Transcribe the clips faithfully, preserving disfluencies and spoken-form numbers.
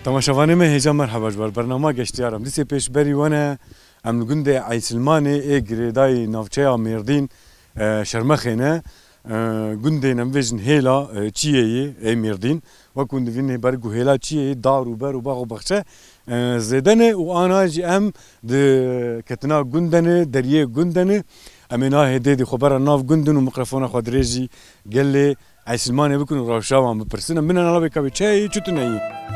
Temaşevanê me hêja merheba ji ber bernama Geştiyar em. Dîsê pêşberî we ne, em li gundê Eysilmanê ê girêdayî navçeya Mêrdîn, e, Şermexê ne. E, gundên em bêjin hêla, e, çiyê yê ê Mêrdîn. Wek hûn dibînin ber ku hêla çiyê yê dar û ber û bax û baxçe, e, zêde ne û ana jî em di ketina gund de ne, deriyê gund de ne. Em ê nahê dêdî xwe bera nav gund in û mikrofona xwe dirêjî gelê Eysilmanê bikin û rewşa wan bipirsin. Em bine nala bê ka bê çi heye, çi tune ye?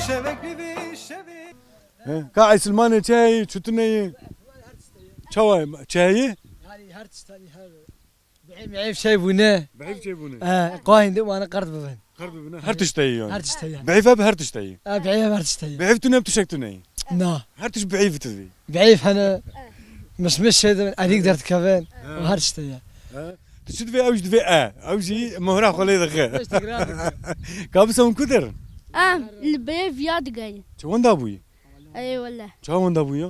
Şevek bibî, şevê. He? Ka Eysilmanê çi heye, çi tune ye? Çawa ye? Çi heye? Yani her tişt, hani her bihîv, bihîv şey bûne. Bihîv çê bûne. E, qayên de wana qerd bibin. Qerd bibin. Her tişt heye yani. Her tişt heye yani. Bihîv hebe her tişt heye. E, bihîv her tişt heye. Bihîv tune bi tişek tune ye. Na. Her tişt bihîv tu dibî. Bihîv hene, mişmiş şey dibin, erîk derdikevin. He. Her tişt heye. He. Tu çi divê ew jî divê e. Ew jî mohra xwe lê dixe. Ka bisa hûn ku derin? Em li bê viya digeyin. Çi wenda bûyî? Ey wele. Ça wenda bû ya?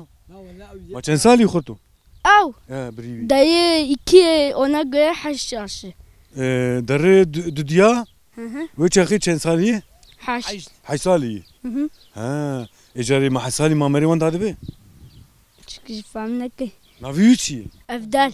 Ma çend salî xwe tu? Ew. He, birî wî. Dayê iki ona göre heşt yaşı. E, derê du-, dudiya? Hı hı. Wê çaxê çend salî? Heşt. Heşt salî. Hı hı. Ha. Ê carê ma heşt salî ma merê wenda dibe? Çünkü fam neke. Navê wî çi ye? Evdel.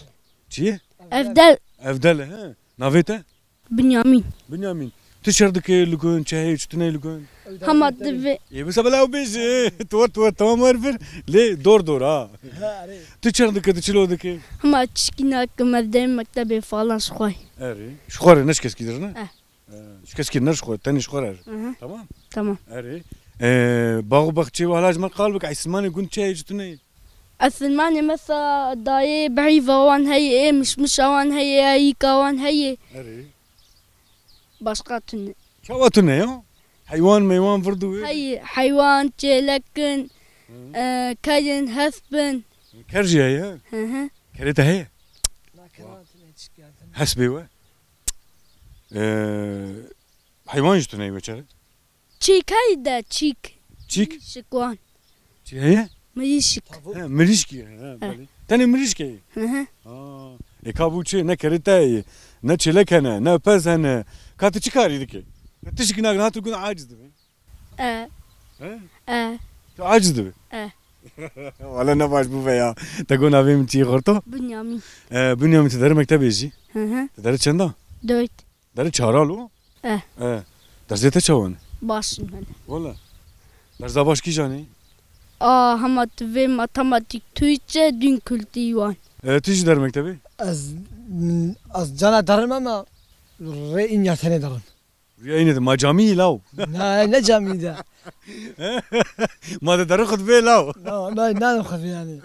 Çi ye? Evdel. Evdel, he. Navê te? Binyamin. Binyamin. Tu çer dike li gund, çi heye, çi tune li gund? Hema divê. Ê, wisa bela ew bêje. Tu wer, tu wer, tamam wer vir. Lê dor dor ha. Ha, erê. Tu çer dike, tu çilo dike? Hema tişkî nakim, ez dêm mektebê falan ji xwe. Erê. Ji xwe re ne ji keskî dir ne? Eh. Ee, ji keskî ne ji xwe, tenê ji xwe re. Hı hı. Tamam? Tamam. Erê. Ee, bax û baxçê wala ji me qal bik, Eysilmanê gund çi heye, çi tune ye? Eysilmanê mesela dayê bihîva wan heye, ê mişmişa wan heye, ê yîka wan heye. Erê. Başqa tune. Çawa tune ya? Heywan meywan vir dû wê? Heye, heywan, çêlek in, Hı. e, ker in, hesp in. Ker jî heye? Hı hı. Kerê te heye? Na, ker wan tune çik ya. Hespê we? Ee, heywan jî tune ye we çare? Çîk heye de çîk. Çîk? Şikwan. Çi heye? Mirîşik. He, mirîşkî, he, belê. Tenê mirîşk heye? Hı hı. Ha. Ê ka bû çi? Ne kerê te heye, ne çêlek hene, ne pez hene. Ka tu çi karî dike? Tişkî nakin, ha tu gund aciz dibe. E. He? E. Tu aciz dibe. E. Wala ne baş bû ve ya. Te got navê min çi ye, xorto? Binyamin. E, Binyamin, tu derê mektebê jî? Hı hı. Tu derê çenda? Dört. Derê çara lo? Eh. Eh. Dersê te çawa ne? Baş in hele. Wala. Dersa baş kîjan e? A, hema tu vê matematik, Türkçe, din kultî wan. Eh, tu jî der mektebê? Ez, ez cana derim ama rê in ya tenê derim. Rüya yine de ma camî law. Ne, ne camî de. Ma de derê xutbê law. Na, na, na xutbê yani.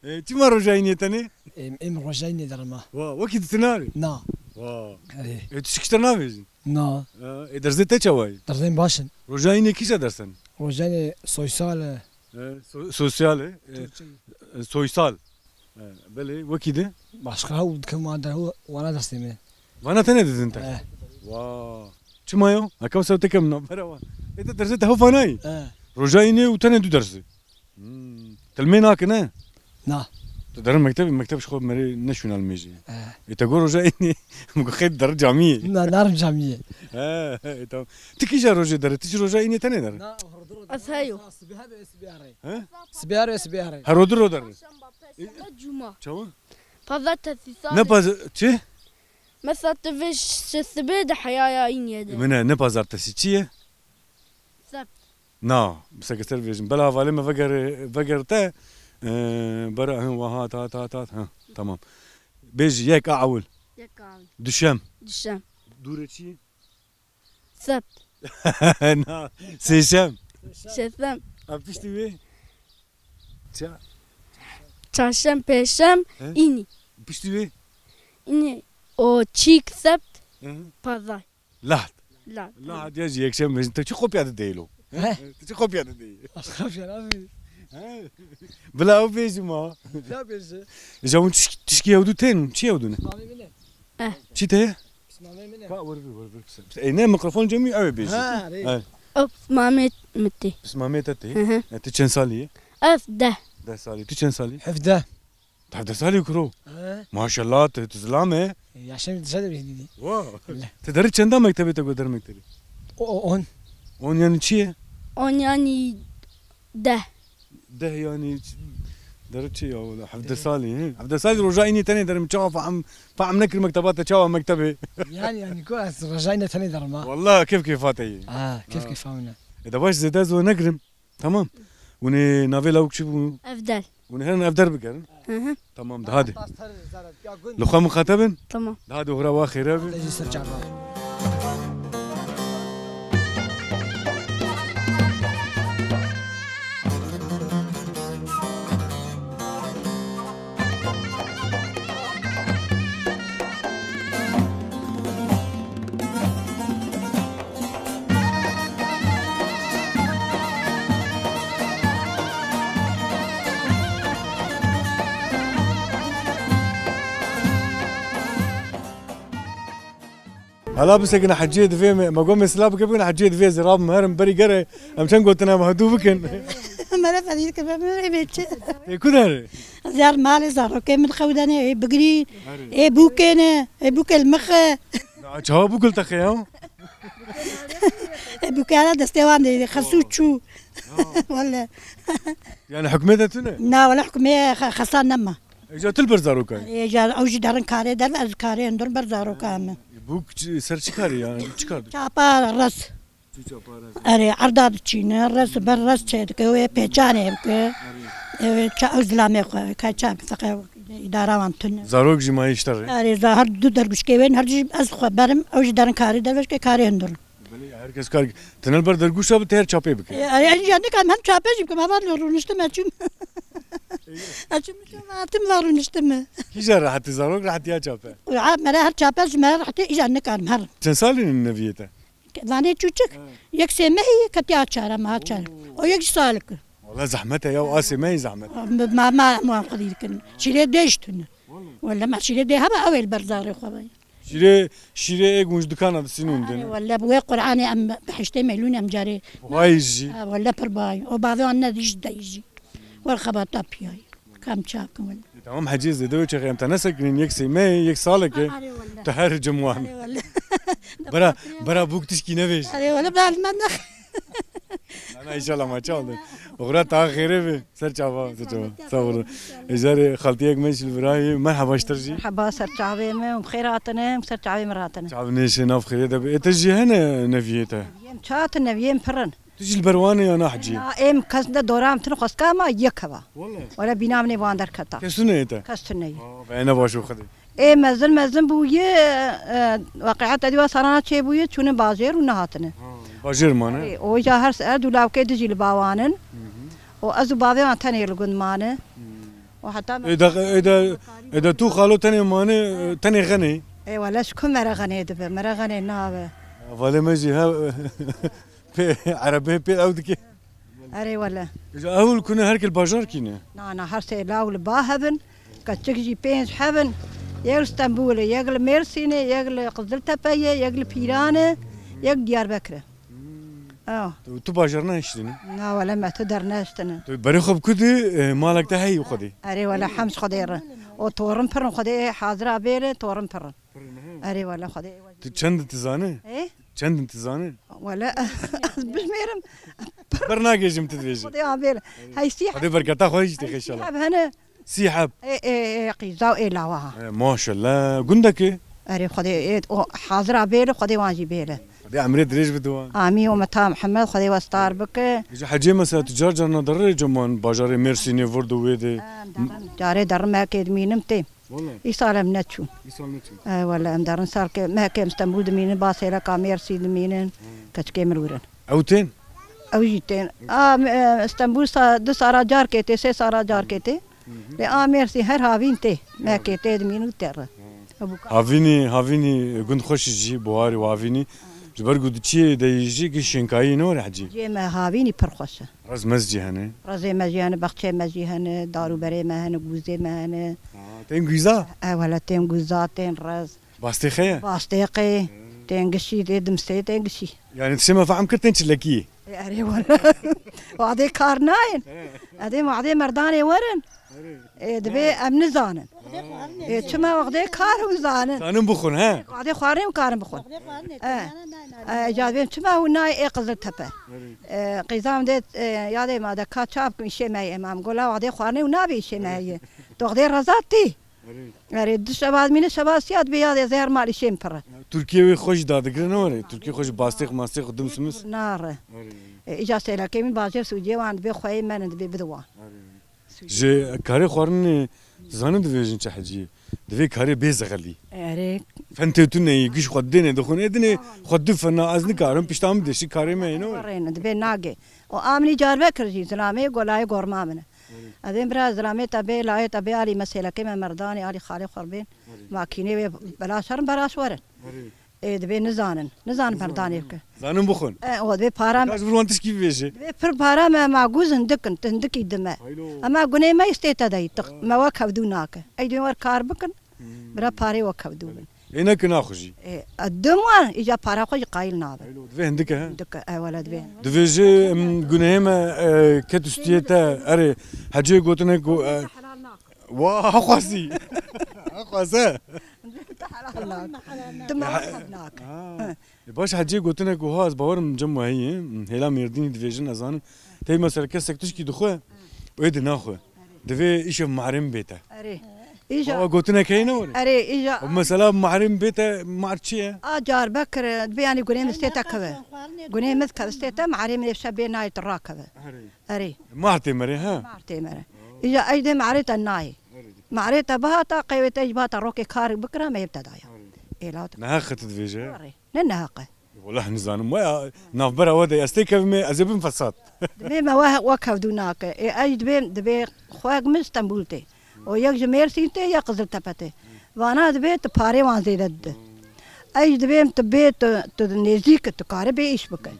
E, çima roja înê tenê? Em, em roja înê derima. Wa, wekî ditinarê? Na. Wa. Erê. E, tu çi kişte navêjî? Na. E, e, derzê te çawa ye? Derzên baş in. Roja înê kîja dersen? Roja înê soysal e. E, so-, sosyal e. E, Türkçe. E, soysal. E, belê, wekî de? Başka ha, û dikim wan der, wana dersê me. Vana tenê didin te? E. Wa. Çima yo? Eka ser tekem navbera wan. E, te derzê te hefa nayî? E. Roja înê û tenê du dersê. Hmm. Tilmê nake ne? Na. Tu derin mektebê, mekteb ji xwe merê neşûna li mêjê. Eh. Ê te got roja înê, min got xeyr derin camiyê. Na, narim camiyê. He, he, tamam. Tu kîja rojê dere, tu jî roja înê tenê dere? Na, horduro. Ez heyo. Sibê hebe, sibê here. He? Sibê here, sibê here. Her horduro dere. Perşembe, perşembe, cuma. Çawa? Pazartesi, salı. Ne paz-, çi? Mesela tu vê ş-, sibê de heyaya înê de. Min e, ne pazartesi, çi ye? Sebt. Na, bi seke ser vêjin. Bela hevalê me veger, veger te, e, bera, hin, wa hat, hat, hat, hat, ha, tamam. Bêjî, yek a ewil. Yek a ewil. Duşem. Duşem. Dûrê çi? Sebt. Na, sêşem. Şeşem. A piştî wê? Ça-, çarşem, pêşem, He? Înî. Piştî wê? Înî. O çîk, sebt, Hı hı. Pazar. Lahd. Lahd. Lahd ya jî yekşem bêjin. Tu çi kopya dideyî lo? He? Tu çi kopya dideyî? Kopya abi. He? Bila ew bêjî ma. Ya bêjî. Ji hûn tiş-, tişkî hewdû tên, çi hewdû ne? Mami bine. Eh. Çi te ye? Ka wir vir, wir vir kısa. Ey, ne mikrofon cemî ew ê bêjî. Ha, rê. He. Op, Mamet Mitî. Pismamê te tê. Hı hı. E, tu çend salî yî? Ev deh. Deh salî. Tu çend salî? Hevdeh. Hevdeh salî kuro. He. Maşallah, tu, tu zilam e. Ya şimdi dışarı bir dedi. Wa. Öyle. Te derî çenda mektebê te got der mektebê? O, o, on. On yani çi ye? On yani deh. Deh yani ç-, derê çi ya wala? Hevdeh salî, he? Hevdeh salî roja înî tenê derim çawa fehm, fehm nekir mekteba te çawa mektebê. Yani, yani ku ez roja înî tenê derim ha. Wala kêf kêfa te yî. Ha, kêf kêfa min e. E de baş zêde ez we negirim. Tamam. Hûn ê navê lawik çi bû? Evdel. Hûn ê herin evder bigerin. Hı hı. Tamam, de hadi. Li xwe mixateb in? Tamam. De hadi, oxira wa xêre be. Te jî ser çava. Hala bisekine heciyê divê me, me got me silav bike bikine heciyê divê ez ê rabim herim berî gere em çend gotina em hedû bikin. Mere fedî dike be me rê bê çi. Ê ku derê? Zer malê zarokê min xewdene, ê bigirî, ê bûkêne, ê bûkê li mixe. Na, çawa bûk li te xeya? E, bûkara destê wan de, xesû çû. Wele. Yani hukmê de tune? Na, wele hukmê xe-, xesan nema. Êca tu li ber zaroka yî? Êca ew jî derin karê derve, ez karê hundir ber zaroka me. Bûk çi, ser çi karî yani? Çi kar dikî? Çapa res. Çi çapa res? Erê, erda diçîne, res, ber res çê dike, wê pêçanê bike. Erê. Ew ça-, ew zilamê xwe, ka çap, feqe îdara wan tune. Zarok jî mayî ji te re? Erê, za-, her du derguşkê wên, her jî ez xwe berim, ew jî derin karî derve, ji ke karê hundirin. Belê, her kes kar, tu ne li ber derguşa bi, tu her çapê bike. E, e, ya ne kam hem çapê jî bikim, heval rûniştim, ez çûm. Ez çûm, çûm, hatim va rûniştim. Kîja rehetî, zarok rehetiya çape? Ya, mere her çape ji me rehetî, îja nikarim herim. Çend salî ne neviyê te? Vanê çûçik, he, yek sê mehî ketiya çar, em ha çar. Oo. O yek jî salik. Wala zehmet e ya, a sê mehî zehmet. Ma, ma, ma, ma xwedî dikin. Şîrê dê jî tune. Wala. Wala ma şîrê dê hebe, ew ê li ber zarê xwe be. Şîrê, şîrê ê gunc dikana disînin din. Wele bi wê Qur'anê em bi heştê meylûn em carê. Vay jî. Ha, wele pir bay. O bavê wan ne dij de jî. Wer xebata piyay. Kam çakin wele. E, tamam Hecî, zêde wê çaxê em te nesekinin, yek sê me, yek saleke. Arê wele. Tu her cim wan. Arê wele. Bera, bera bûk tişkî nevêj. Arê wele, bel me nex. Na, na, înşallah ma çal de. Oxira ta xêrê be. Ser çava, ser çava. Sağ olun. Ejarê xaltiyek me jî li virayê. Merhaba ji te jî. Merhaba, ser çavê me, hûn bi xêr hatine, ser çavê me re hatine. Çav nêşe, nav xêrê de be. Ê te jî hene neviyê te? Neviyê min çatin, neviyê min pir in. Tu jî li ber wan e ya na Hecî? Na, êm kes ne dora min tune xwestka ma yek heva. Wele. Wele bîna min ê wan derketa. Kes tune ye te? Kes tune ye. Aa, ve ne baş û Xwedê. Ê mezin mezin bûye, e, weqîa te dî wa salana çêbûye, çûne bajêr û nehatine. Ha, bajêr mane? Ê, o îja her se-, her du lawkê dijî li ba wan in. Hı hı. Û ez û bavê wan tenê li gund mane. Hı. Û heta me- Ê de, ê de, ê de tu xalo tenê mane, tenê xenê? Ê wele ji ku mere xenê dibe, mere xenê nabe. Hevalê me jî he, pê, erebê pê ew dike. Erê wele. Ji ew li ku ne her kil bajar kî ne? Na, na, her sê law li ba hebin, keçik jî pênc hebin. Yek li Stenbul e, yek li Mêrsîn e, yek li Qiziltepe ye, yek li Pîran e, yek Diyarbekir e. Hmm. Ew. Tu, tu bajar nehiştîne? Na wele me tu der nehiştine. Tu berê xwe bi ku dî, e, malek te heyî Xwedê? Erê wele hemd Xwedê re. O torin pir in Xwedê hazira bêle torin pir in. Pir in, he? Erê wele Xwedê. Tu çend tu zane? Ê? Çend in tu zane? Wele ez bijmêrim. Ber nagêjim tu dibêjî. Xwedê abêl. Hey sî heb. Xwedê berketa xwe jî tê xêşala. Sî heb hene. Sî heb. Ê, ê, ê, qîza û ê lawa ha. E, maşallah. Gundekê? Erê Xwedê, ê, o hazira bêle, Xwedê wan jî bêle. Xwedê emrê dirêj bide wan. Amî, umeta Mihemed, Xwedê we star bike. Ji hecê mesela tu car carna derê ceman bajarê Mêrsînê, Vurdo wê de. Em derin. Carê derin mehekê dimînim tê. Wele. Îsal em neçûn. Îsal neçûn. E, wele em derin salkê mehekê em Stenbul dimînin, ba sêleka Mêrsî dimînin. Hmm. Keçikê min wir in. Ew tên? Ew jî tên. A, me, e, Stenbul sa-, du sala carkê tê, sê sala carkê tê. Hı hı. Lê a Mêrsî her havîn tê. Mehekê tê dimîn û tê re. Hı. Ew bûka. Havînî, havînî gund xweş jî, buharî û havînî. Hı. Ji ber ku diçiyê de jî ki şênkayî ne were hecî. Cê me havînî pir xweş e. Rez mez jî hene. Rezê me jî hene, bexçê me jî hene, darûberê me hene, gûzê me hene. Ha, tên gûza? E, wele tên gûza, tên rez. Bastêxe ye? Bastêqê, têngişî, dê dimsê têngişî. Yani dişê me fehm kir tên çilekî. E, erê wele. Wadê kar nayên. Edê wadê merdanê werin. E, dibê em nizanin. E, çima wexdê kar hûn zanin? Zanin bixwin, he? Wexdê xwarin hûn karin bixwin. E, e, ca dibêm çima hûn nayê ê Qiziltepe? E, qîzam dê, e, yadê ma de ka ça bikim, îşê me ye, emam gola wexdê xwarinê û nabê îşê me ye. Tu wexdê rezat tî. Erê. Erê, du şebat mîne, şebat siya dibê yadê zehir malî şêm pir e. Tirkiye wê xwe jî dadigire ne were? Tirkiye xwe jî bastêx mastêx û dims mis. Nare. Erê. E, îca sêlekê min bajêr Sûciyê wan dibê xweyê men in dibê bide wan. Erê. Ji karê xwarinê zanin divêjin çi hecî? Divê karê bê zexelî. Erê. Fentê tu neyî, giş xwe dinê dixwin. Ê dinê xwe du fena ez nikarim, pişta min dê şî karê me hêne were. Rêne, dibê nagê. O amnî carve kir jî, zilamê golayê gorma min e. Erê. Ez ê bira zilamê te bê, layê te bê, alî me sêlekê me merdanê, alî xalê xwe bê. Erê. Makînê wê belaş herin, belaş werin. Erê. Ê, dibê nizanin. Nizanin merdanê bike. Zanin bixwin. E, o dibê para me. Kaç bir wan tişkî bibêje. Dibê pir para me, ma guz hindik in, tu hindikî dime. Haylo. Ema gunê me îstê te deyî, tu me we kevdû nake. Ey dibê wer kar bikin, bira parê we kevdû bin. Ê nekin naxwe jî. E, dim wan, îca para xwe jî qayîl nabe. Haylo, divê hindik e, he? Hindik e, e, wele divê. Divê jî, em, gunehê me, e, ket û stiyê te, erê, hecê gotine ku, e, Wa, ha xwazî. Ha xwaze. Tu me hev nake. Ha. E, baş hecê gotine ku ha, ez bawerim cem wahiyê, hêla Mêrdînî divêjin ez zanim. Tey mesela kesek tişkî dixwe, wê di naxwe. Divê îşev mahrem bête. Erê. Îja. Baba gotinek heye ne were? Erê, îja. Mesela mahrem bête, mar çi ye? A car bekir, divê yanî gunê min stê te keve. Gunê min keve stê te, mahrem min şe bê nayê tu rakeve. Erê. Erê. Mar tê merê, ha? Mar tê mere. Îja ey dê marê te nayê. Marê te bihata, qewê te jî bihata rokê kar bikira, me yê te daya. Êla te. Neheq e tu divêje? Erê. Ne neheq e. Wela nizanim. Waya navbera we de ez tê kevimê, ez ê bim fesad. Dibê me we, we kevdû nake. Ê, ez dibêm, dibê xwek min Stenbul tê. O yek ji Mêrsîn tê, yek Qiziltepe tê. Vana dibê tu parê wan zêde dide. Ez dibêm tu bê, tu, tu nêzîk, tu kare bê îş bike.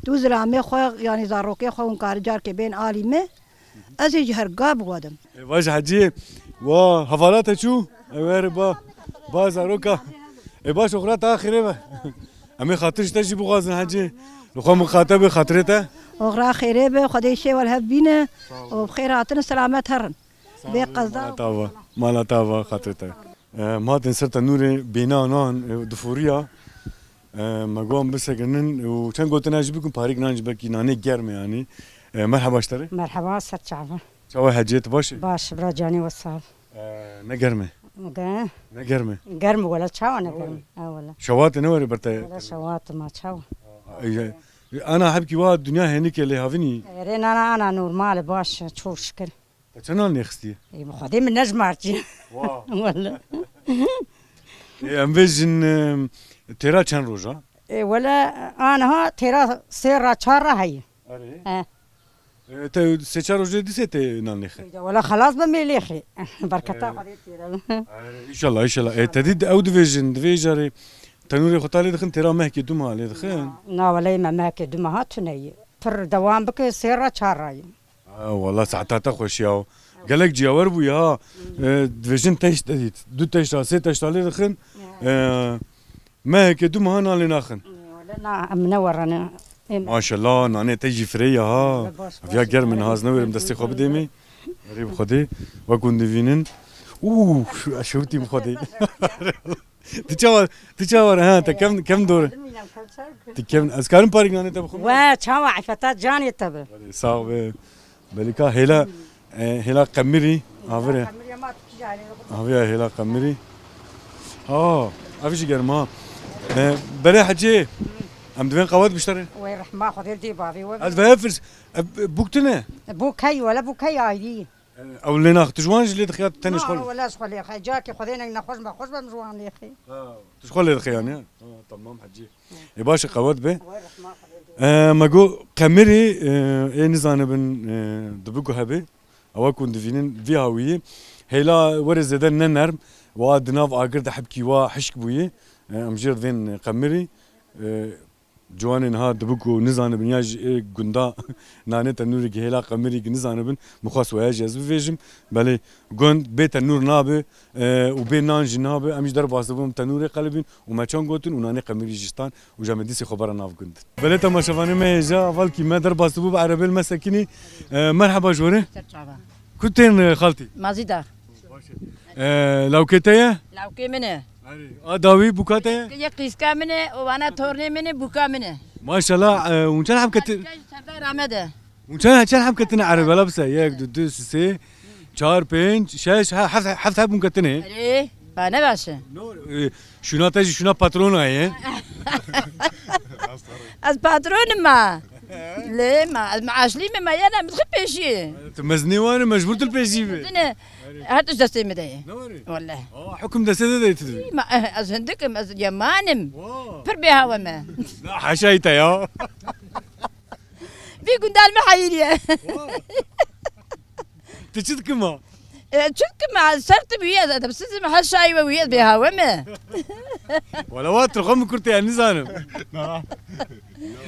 Tu zilamê xwe, yanî zarokê xwe hûn kare carkê bên alî me. Ez ê ji herga biwadim. E, vaj Hecî, wa hevala te çû? Ew ere ba, ba zaroka. E, baş oxira te xêrê be. Em ê xatir ji te jî bixwazin Hecî. Li xwe mixateb be xatirê te. Oxira xêrê be, Xwedê şê wel hev bîne. Sağ ol. Û bi xêr hatin, selamet herin. Bê qeza. Mala te ava, mala te ava xatirê te. E, em hatin ser tenûrê bêna nan, e, diforiya. E, me got em bisekinin û çend gotina jî bikin, parêk nan jî belkî nanê germ e yanî. E, merheba ji te re. Merheba, ser çava. Çawa Hecê, tu baş î? Baş, bira canî we sağ ol. E, ne germ e? Ge- Ne germ e? Germ e, wela çawa ne germ e? Ha, wela. Şewatê ne were ber te? Wela şewat ma çawa. E, e, ana hebkî wa dinya hênik e lê havînî. Erê, na, na, ana normal e, baş e, çok şükür. Te çend nan lê xistiye? Ê, bi Xwedê min nejmartiye. Wa. Wele. Ê, em vêjin, em, têra çend roja? Ê, wele, aniha têra sê ra çar ra heye. Erê. He. Ê, te sê çar rojê dîsê tê nan lêxe? Ê, wele xelas be mê lêxe. Berketa Xwedê têra. Erê, înşallah, înşallah. Ê, te dî ew divêjin, divê jarê tenûrê xwe ta lê dixin, têra mehkê du meha lê dixin? Na, na, wele me mehkê du meha tune ye. Pir dewam bike, sê ra çar ra ye. Ha, wela saeta te xweş ya. Gelek ciyawer bûye ha. E, divêjin teşt, e, du teşta, sê teşta lê dixin. E, mehekê du meha nan lê naxin. Wele na, em ne werane. Em Maşallah, nanê te jî firê ya ha. Wele baş, baş. Ev ya germ in ha, ez newêrim destê xwe bidêmê. Erê bi Xwedê, wek hûn divînin. Û, şewitî bi Xwedê. Tu çawa, tu çawa re? Ha, te kevn, kevn dor e. Tu kevn, ez karim parîk nanê te bixwim? We, çawa, îfeta canê te be. Belê, sağ be. Belika hêla, e, hêla qemirî, havire. Havire hêla qemirî. Ha, ev jî germ ha. E, berê Hecê, em divên qewet biştere. Wey rehma Xwedê dê bavê we. Ez veye firs, e, bûk tune? Bûk hey, wele bûk hey ayrî. Ew lê nax, tu ji wan jî lê dixî ya tenê ji xwe lê? Na, wela ji xwe lê xî. Carkê Xwedê ne nexweş me, xweş be min ji wan lê xî. Ha, tu ji xwe lê dixî yanî, ha? Ha, tamam, Hecî. Ê, baş e, qewet be. Wê rehma Xwedê be. E, me got, qemirî, e, ê nizanibin, e, dibi ku hebe. Ewa ku hûn divînin, vî hawiyê. Hêla were zêde ne nerm. Wa di nav agir de hebkî wa hişk bûye. E, em jê re divên qemirî. E, Ciwanên ha dibi ku nizanibin ya ji ê gunda nanê tenûrê gihêla qemirî gi nizanibin, min xwest weya jî ez bivêjim. Belê gund bê tenûr nabe, e, û bê nan jî nabe. Em jî derbas dibin tenûrê qelibîn û me çand gotin û nanê qemirî jî stan û ja me dîsê xwe bera nav gund. Belê temaşevanê me hêja, avalkî me derbas dibû bi erebê li me sekinî. E, merheba ji we re. Ser çava. Ku tên, e, xaltî? Mazî dax. E, lawkê te ye? Lawkê min e. Erê. A dawî bûka te ye? Yek qîzka min e, û wana tornê min e, bûka min e. Maşallah, e, hûn çend heb ketin? Serdar Ahmed e. Hûn çend, çend heb ketine erebe la bise? Yek, du, du, sê, çar, pênc, şeş, he, heft, heft heb hûn ketine. Erê, ba ne baş e. No, e, şûna te jî şûna patrona ye. Ez patronim ma. Lê ma, ez maaşlî me, ma yena min xwe pêşî. Tu mezinê wan e, mecbûr tu li pêşî be. Dine, her tişt destê min de ye. Ne were? Walleh. Aa, hukm destê de de tu. Ma, eh, ez hindik im, ez yeman im. Wa. Pir bêhawe me. Na, haşayî te ya. Vî gundal me heyîr ye. Wa. Tu çi dikima? E, çi dikima? Ser tu bûye, ez edebsiz im, haşayî we wîye bêhawe me. Wala wa tu xwe min kurtê, ez nizanim.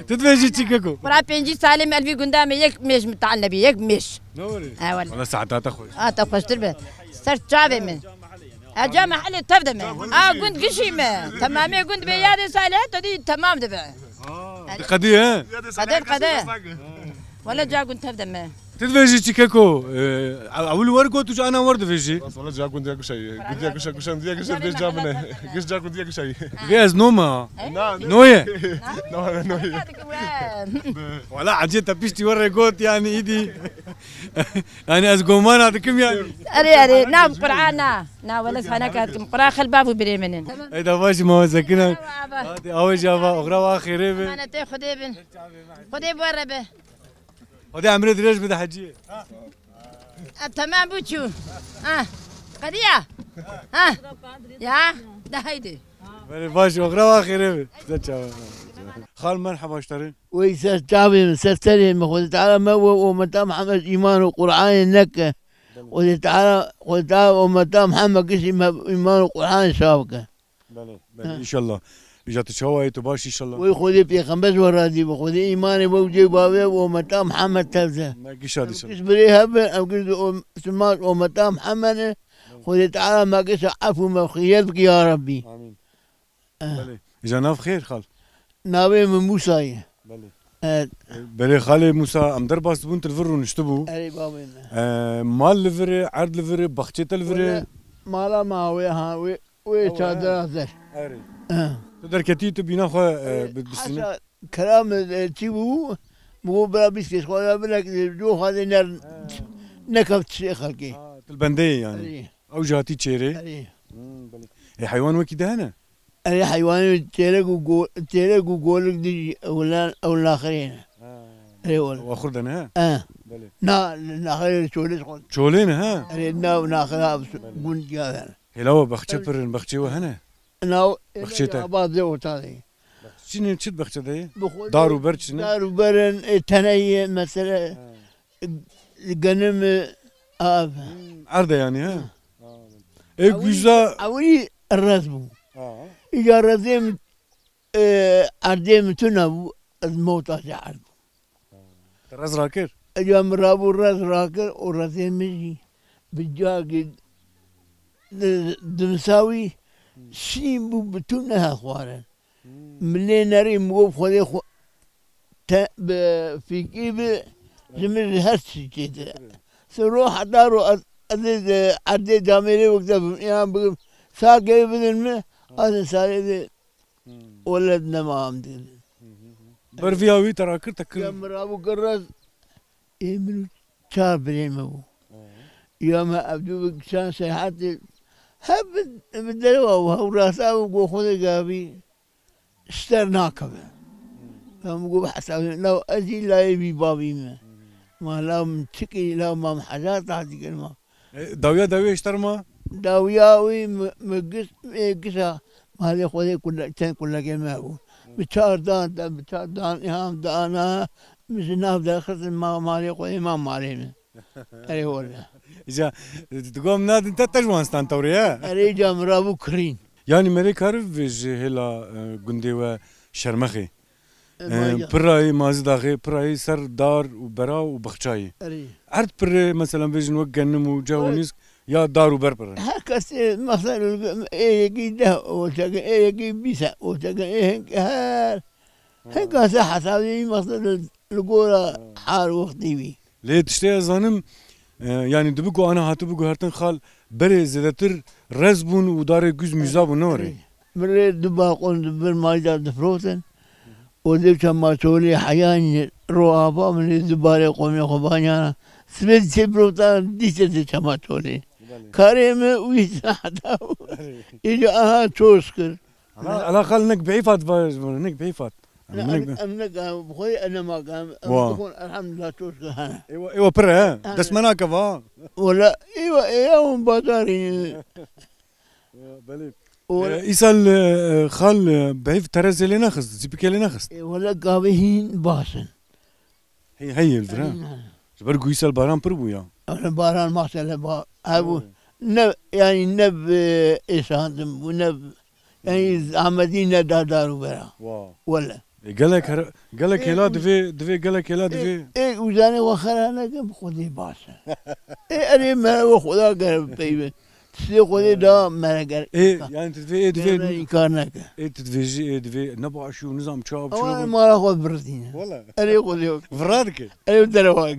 Tu dibêjî çi keko? Qura pêncî salê me li vî gunda me yek mêş min tal nebî, yek mêş. Ne were? Ha, wele. Wala saeta te xweş. Ha, te xweştir be. Ser çavê min. Ha, ca mehelê tev de me. Ha, gund gişî me. Temamê gund bê yadê salê, te dî temam dibe. Ha, qedî he? Qeder, qeder. Wele ca gund tev de me. Tu dibêjî çi keko? Ee, ewil wer got û ji ana wer dibêjî? Bas, wala ca gund ya gişa ye. Gund ya gişa, gişa, gund ya gişa, dibêj ca min e. Giş ca gund ya gişa ye. Vê ez noma. E? Na, no ye. Na, na, no ye. Wala ecê te piştî wer re got yani îdî. Yani ez gomana dikim yani. Erê, erê, na, Qur'an na. Na, wele sana katkim. Qur'an xel bav û birê min in. Ey da baş ma zekina. Hadi awe java, oxra wa xêrê be. Emanetê Xwedê bin. Xwedê bi we re be. Xwedê emrê dirêj bide heciyê. E, temam bû çû. Ha. Qediya. Ha. Ya. De haydi. Belê baş, oxra wa xêrê be. Size çawa. Xal merheba ji te re. Wey ser çavê min, ser serê min, Xwedê Teala me we û ummeta Mihemed îman û Qur'anê neke. Belê. Xwedê Teala, Xwedê Teala ummeta Mihemed giştî me îman û Qur'anê şav ke. Belê, belê, ha. Înşallah. Îja tu çawa yî, tu baş înşallah. Wey Xwedê pêxember ji we razî be. Xwedê îmanê we û cê bavê we û ummeta Mihemed tev de. Me gişa dîsa. Em giş birê hebin, em giş o-, Müslüman ummeta Mihemed e. Belê. Xwedê Teala me gişa efû me xiyret bike ya Rabbî. Amîn. Eh. Belê. Îja nav xêr xal. Navê min Mûsa ye. Belê. Evet. Belê xalê Mûsa, em derbas dibûn, tu li vir rûniştibû. Erê bavê me. Eh, mal li vir e, erd li vir e, baxçê te li vir e. Wele mala ma wê ha, wê, wê çadira ser. Erê. Eh. Tu derketî, tu bîna xwe, eh, bi-, bistîne. Aşa kira min, eh, çi bû? Min got bira bîst kêş xwe ya binek, eh, cû xwe dê ner-, nekeft çê xelkê. Ha, tu li bendê yê yani. Erê. Ew jî hatî çêrê? Erê. Hmm, belê. Ê, heywan wekî de hene? Erê, heywanê çêrek û go-, çêrek û golik dî wila ew naxirê ne. Ha. Erê wele. Wa xurt de ne? He. Belê. Na, naxirê çolê xurt. Çolê ne, ha? Erê, na naxira gund ya de ne. Hêla we baxçe pir in, baxçê we hene? Na, baxçê te. Aba de orta de. Çi ne, çi baxçe de ye? Dar û ber çi ne? Dar û ber in, e, teneyê, mesela. Ha. Genim, e, av. Hmm, erde yani, ha? Ha. E, güza. Ewî rez bû. Ha. Îca rezê min, e, erdê min tune bû, ez mewta jê erd bû. Ha. Te rez rakir? Îca min rabû rez rakir û rezê min jî bi cagê di-, dimsa wî şîn bû, bi tune hat xwarin. Hmm. Min lê nerî, min got Xwedê xwe te bi fîkî bi, ji min ji her tiştî çêtir e. Siro heta ro ez, ez ê erdê camêrê wek te bim, înan bikim, sakê bidin min, ez ê sarê de, hmm, welet nema em dikin. Ber viya wî te rakir, te kir. Ya min rabû kir rez, ê min û çar birê me bû. He. Ya me ev du bi çend seyhatê hep bi, bi derewa û hewrasa û go Xwedê gavî. Ji te nakeve. Em got hesabê, law ez jî layê wî bavî me. Ma law min çi kirî, law ma min hezar tahdî kir ma. E, dawiya dawiyê ji te re ma? Dawiya wî mi, mi gis-, e, gisa malê Xwedê kule-, çend kulekê me bû. Bi çar dan, de, bi çar dan, îham dana, min ji nav derxistin ma malê Xwedê ma malê min. Erê wele. Îca, tu gom nadin te, te ji wan stan tewrê, he? Erê îca min rabû kirîn. Yanî merê kar bi ji hêla, e, gundê we Şermexê. E, Mayda. Pirayî, Mazîdaxê, pirayî ser dar û bera û bexçayî. Erê. Erd pirê, mesela, bêjin wek genim û ceh û nîsk ya dar û ber pirê. Her kes, e, mesela, ê yekî deh otekin, ê yekî bîst otekin, ê hin-, her, Ha. Hin kase hesabî, mesela, li gora Ha. her wextî wî. Lê tiştê ez zanim, e, yanî dibi ku ana hatibû guhertin xal, berê zêdetir rez bûn û darê guz mîza bûn, ne were? Erê. Min rê du baqon di bin mayî de difirotin. Û di çema çolê heyanî ro ava min rê du barê qomê xwe baniyana. Sibê diçê firotan dîse di çema çolê. Belê. Karê min wî seheta bû. Erê. Îca aha çoş kir. Ela, ela xal nek beyfat va ji bo nek beyfat. Em Ne, nek em, be- em nek, em xwe ene ma em, em Wa. dixwin, elhamdulillah, çoş kir hene. Ewa, ewa pir e, he? Hene. Dest me nake va. Wala, ewa, ewa, hûn bajarî. Belê. Wala. E, îsal, e, xal, e, beyv terezê lê nexist, zîpikê lê nexist. E, wala gavê hîn baş in. Hey, hey, Elvira. Aynen. Ji ber ku îsal baran pir bû ya. Öyle baran maşallah ba-, hebû. Hmm. Ne, yani ne bi êşandim bû, ne bi, yani zahmetî ne dadar û bera. Wa. Wele. E, gelek her-, gelek E, hêla u-, divê, divê gelek hêla e, divê. E, uzanê we xera nekim, Xwedê baş e. E, erê me we Xweda gere peyve. Tiştê Xwedê da me re ger-, Ê, înkar. Yani tu divê, ê, divê Ger me înkar neke. Ê, tu divê jî, ê, divê ne başî û nizam çawa bi çawa Ama bû. Mala xwe birdîne. Wala. Erê Xwedê yok. Vira dike. Erê derewa.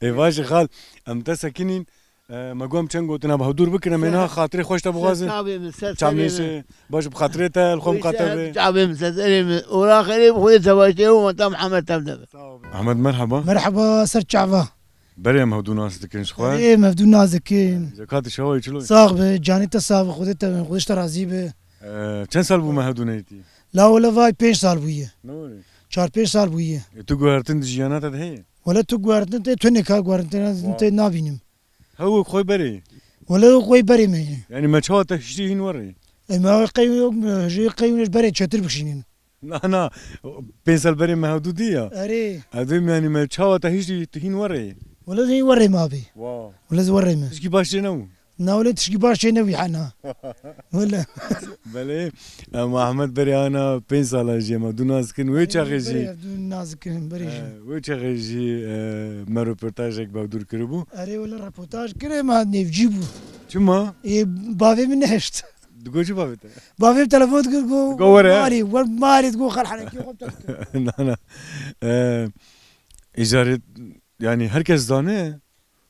Ê, vaşê xal, em te sekinîn, e, me got em çend gotina bi hevdûr bikin, em ê niha xatirê xweş te bixwazin. Çavê min, ser serê min. Çavnêşê, baş bi xatirê te, li xwe miqate be. Çavê min, ser serê min. Ora xêrê bi Xwedê tevaştê û me tam Hemed tev de be. Sağ ol. Ahmed, merhaba. Merhaba, ser çava. Berê em hevdû nas dikin ji xwe. Berê em hevdû nas dikin. Cekatî şewayî çilo? Sax be, canê te sax be, Xwedê te, Xwedê ji te razî be. Ee, çend sal bû me hevdû neytî? La wele vay pênc sal bûye. Ne were? Çar pênc sal bûye. E, tu guhertin di jiyana te de heye? Wele tu guhertin te, tu neka guhertin te, Wa. te nabînim. Hew xwe berê. Wele xwe berê me ye. Yani me çawa te hiştî hîn were? E, me qey yok, ji qey berê çetir bişînin. Na, na, pênc sal berê me hevdû dî ya. Erê. Ez dibêm, yanî me çawa te hiştî tu hîn werê? Wele hîn werê me abi. Wow. Wele ez werê me. Tişkî baş çê nebû? Na, wele tişkî baş çê nebû hena. Wele. Belê, em Ahmed berê ana pênc sala jî em hevdû nas dikin. Wê çaxê jî. Berê hevdû nas dikin, berê jî. He, wê çaxê jî, e, me röportajek bi hevdûr kiribû. Erê, wele röportaj kirê me nêvcî bû. Çima? Ê, bavê min nehişt. Digot çi bavê te? Bavê min telefon dikir, go, Go were. Marê, wer marê, go xal herekê xwe bide. Na, na. Ee, îcarê, yani herkes zane.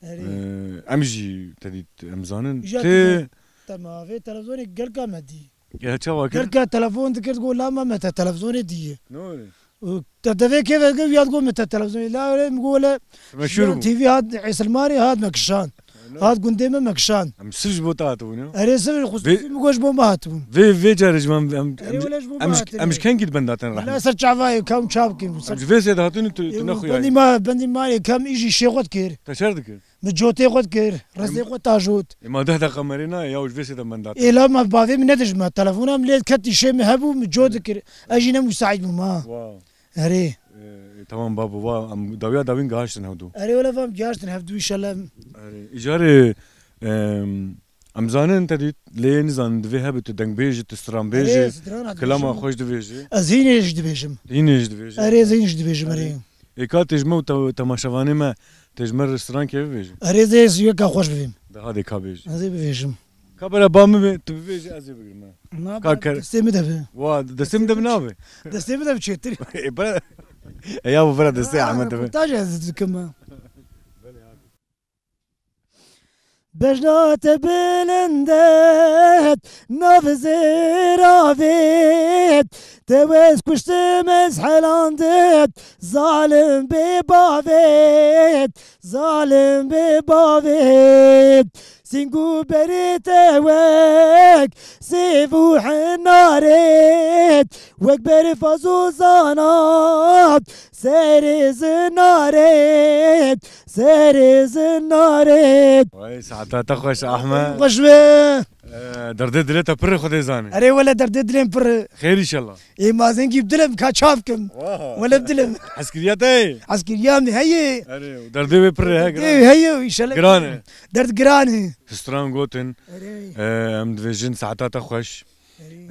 Erê. Ee, em jî te dît, em zanin. Îcar Tê- te, te ma vê televizyonê gelka me dî. Ya çawa kir? Gelka telefon dikir, go la me, me te televizyonê dîye. Ne were? Û te devê kê veke, ya digot me te televizyonê. La were, min got le, Meşhur Jiyan bû. T V hat, Êsilmarê hat me kişan. Ne? Hat gundê me, me kişan. Em sir ji bo te hatibûn ya? Erê sir, xusûsî Vê- min got ji bo me hatibûn. Vê, vê carê ji me em, em, Erê em, wele ji bo em me ji, hatibûn. Em ji kengî di benda te Em rehne? La ser çavayê kam çav kim? Em ji vê sê de hatibûn tu, tu Em nexuyaye. Bendî ma, bendî marê kam î jî şêxwe dikir. Te şer dikir? Min cotê xwe dikir, ristê Em- xwe tajot. Ê, ma deh deqa merê nayê, ya ji vê sê de benda te. Ê, la ma bavê min nedijme. Telefona min lê ketî şê min hebû, min cot dikir. Ez jî ne müsait bûm ha. Wow. Erê. Ee, tamam babo, wa em dawiya dawîn gihaştin hevdû. Erê, wele vam gihaştin hevdû, înşallah. Erê, îcarê, em, em zanin te dît, lê nizanin divê hebe tu dengbêj, tu stranbêj, Erê, strana kilama dibêjim. Xweş dibêjî. Ez hînê jî dibêjim. Hînê jî dibêjî. Erê, ez hînê jî dibêjim, erê. Ê, ka tê ji me û te-, temaşevanê me, tê ji me re strankê bibêjin. Erê, ez ê yeka xweş bibêm. De hadê ka bêjî. Ez ê bibêjim. Ka bera ba min be, tu bibêjî, ez ê bigrim, ha. Na, Ka ba, ker- destê min de be. Wa, destê min de be nabe. Destê min de be çêtir. E, bera, e, ya bu bera destê Ha, Ahmet de be. Röportaj ez dikim ha. Bejna te bilind e, nav zêravê, te wez kuştim ez heland e, zalim bê bavê, zalim bê bavê. Sîng û berê te wek sêv û hinarê, wek berfa zozana, serê zinarê, serê zinarê. Vay, saeta te xweş, Ahmet. Xweş be. Ee, derdê dilê te pir e, Xwedê zanê. Erê wele derdê dilê min pir e. Xêr înşallah. Ê, ma zengî bi dilim ka çav kim. Wah. Wele bi dilim. Eskiriya te ye? Eskiriya min heye. Erê, derdê wê pir e, he, Derdê giran. Heye, înşallah. Giran e. Derd giran e. Stran gotin. Erê. Ee, em dibêjin saeta te xweş.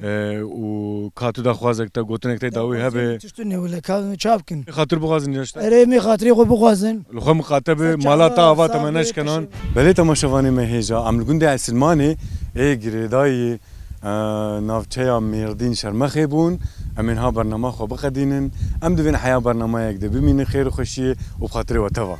E, û ka tu daxwazek te, gotinek te dawî hebe. Tiştû ne wile, ka çav kin. Xatir bixwazin ya işte. Erê, mê xatirê xwe bixwazin. Li xwe miqate bi mala te ava te me neşkenan. Belê temaşevanê me hêja, em li gundê Esilmanê ê girêdayî, e, navçeya Mêrdîn Şermexê bûn. Em ên ha bernama xwe biqedînin. Em divên heya bernamayek de bimînin xêr û xweşiyê û bi xatirê we teva.